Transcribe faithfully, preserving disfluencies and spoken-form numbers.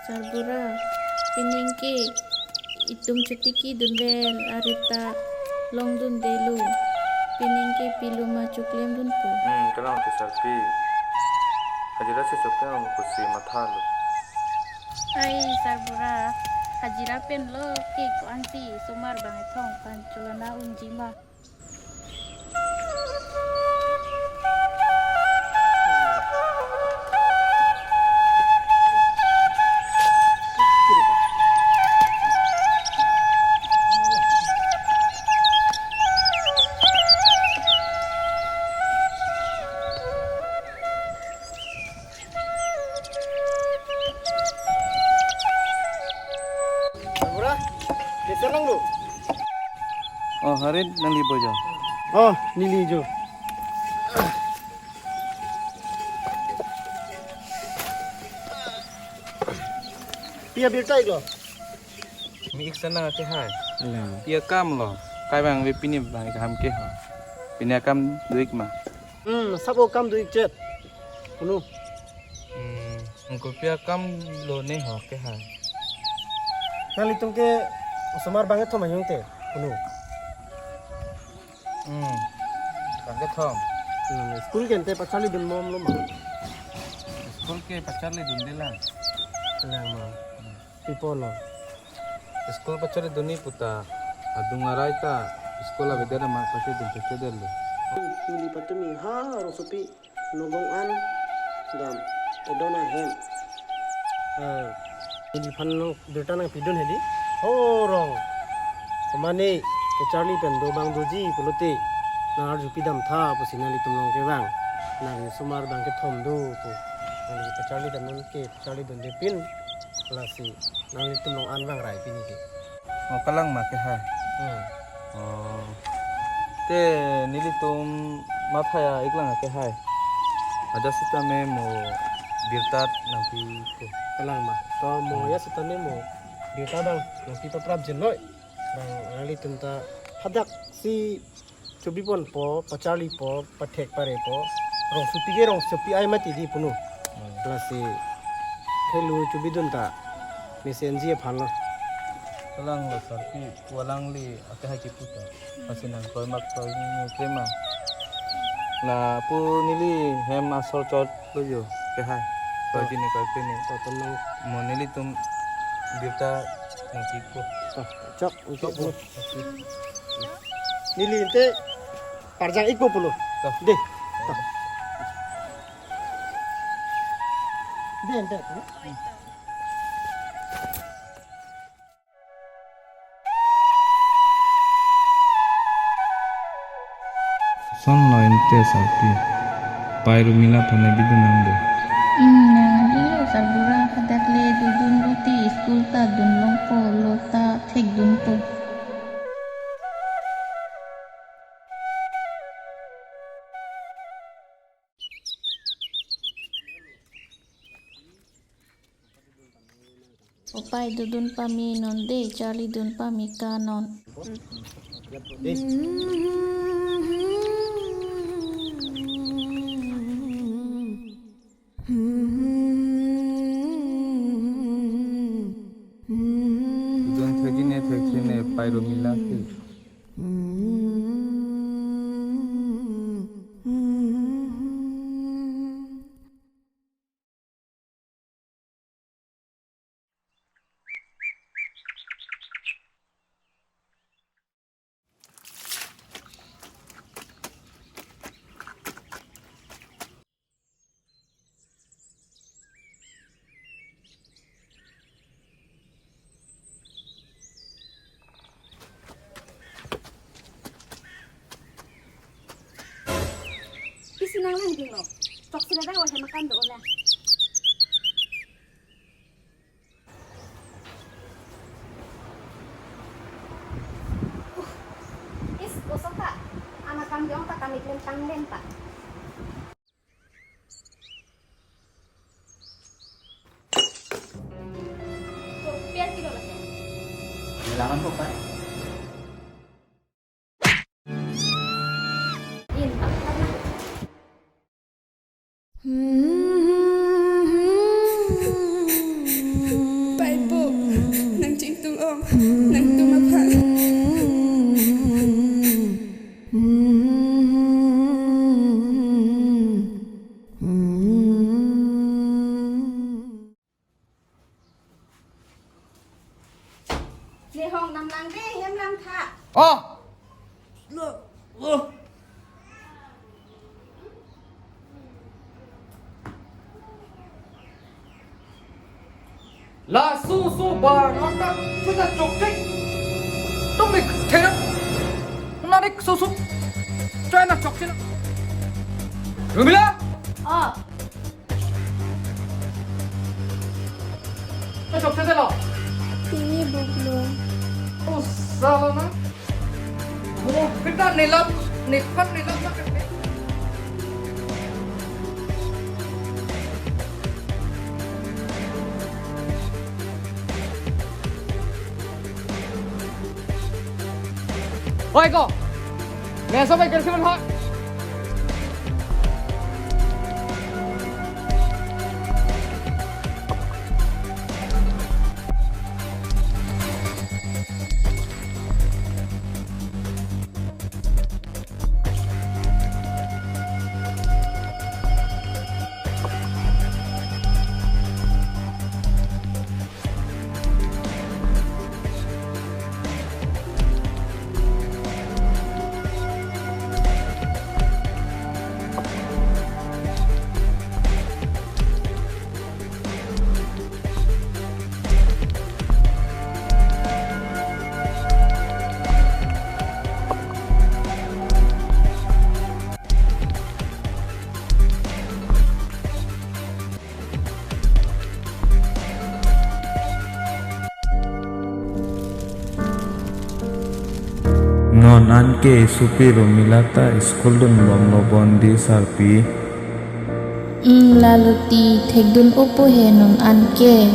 Sarbura, pining ke itum chotiki dunvel arita longdundelo. Pining ke pilo ma choklemdunpo. Hmm, kalang ke Sarpi. Hajira si choklem pusi mathalo. Ai, Sarbura, hajira penlo ke ko-ansi osomar bang kethom aphan cholana unji ma. Sarbura, keser lang lo. Oh, harit nangli bojo. Oh, neli jo. Pia birta iklo. Mi ik sana ke hai. Alang. Pia kam lo. Kai bang ve pini bang ik ham ke ho. Pini akam do ik ma. Hmm, sabo kam do ik chet. Punu. Hmm, angko pia kam lo ne ho ke hai. Nanglitum ke osomar bang kethom ayung te. Punu. Hmm. Bang kethom. Hmm, school ke ante pacharlidun momlo ma. School ke pacharlidunde lang. Alang ma. Pi apotlo. School pacharlidunji puta adung arai ta school avedet amat pacharlidun pacharlidunlo. Neli patumi ha rongsopi nogong an dam edon ahem. Ah, neliphan nang birta nangpidun hedi. Ho rong. Komane kecharli pen dobang doji pulote nang arju pidam tha pusi nanglitum along kevang. Nangli osomar bang kethom do pu. Nangli kecharli pen non kecharlidunde pin. Lasi nanglitum along an vang rai pini ke. Oh, kalang ma ke hai. Hmm. Oh. Te nelitum mathaya iklang ke hai. Ajat sitame mo birta nangpipo. Kalang ma. To mo, hmm, ajat sitame mo birta bang nangpi paprap jinloi. Bang nanglitum ta hadak si chobi ponpo, pacharlipo, pathek parepo. Rongsopi ke rongsopi ai mati di punu. Hmm. Lasi khelu chobidun ta mesenji aphan lo. Kalang lo Sarpi, pu alangli ake hai kipu ta. Pasi nang koi mak koi ni krema. La pu neli hem asor chotlo jo ke hai. Koi, to, jini koi pini. To, to nang. Mo nelitum birta nangpipo. To, chok, chok, chok, chok. Neli ante parjang ikpo pulo. To. De. To. De ante. Son lo ante Sarpi. Pai Rumila aphan ne bidun nangde. Hmm, nang ilo Sarbura, hadak le dodun lote school ta dunlongpo, lo ta thekdunpo. O pai, dodun pame non de, charlidun pame ka non. Dodun thekji ne thekji ne Pai Rumila ke. Isi nang lang ding lo. Chok sila dah wahai makan do olah. Is, gosok ta. Anak kami ong ta kami klem tang lem ta. Biar tidur lagi. Bilangan kok, Pak? In, tak pernah. Paipo, nang chingtung ong, nangtum aphan. Ne hong namlang de, hem lang tha. Oh! Lo, oh. Laso so bar nonta sudah chokchek. Tum nik therak. Narik susu. Chai na chokchek. Rumila. Oh. Na chokchek lo. T V buklo. Oh, sala na. Oh, kita nilap, nipat nilap na kete. Oi ko. Mesa bai kersi man ha. Non anke supi Rumila ta school dunbomlo bondi sarpi. Hmm, lalo ti thekdun-opo he non anke.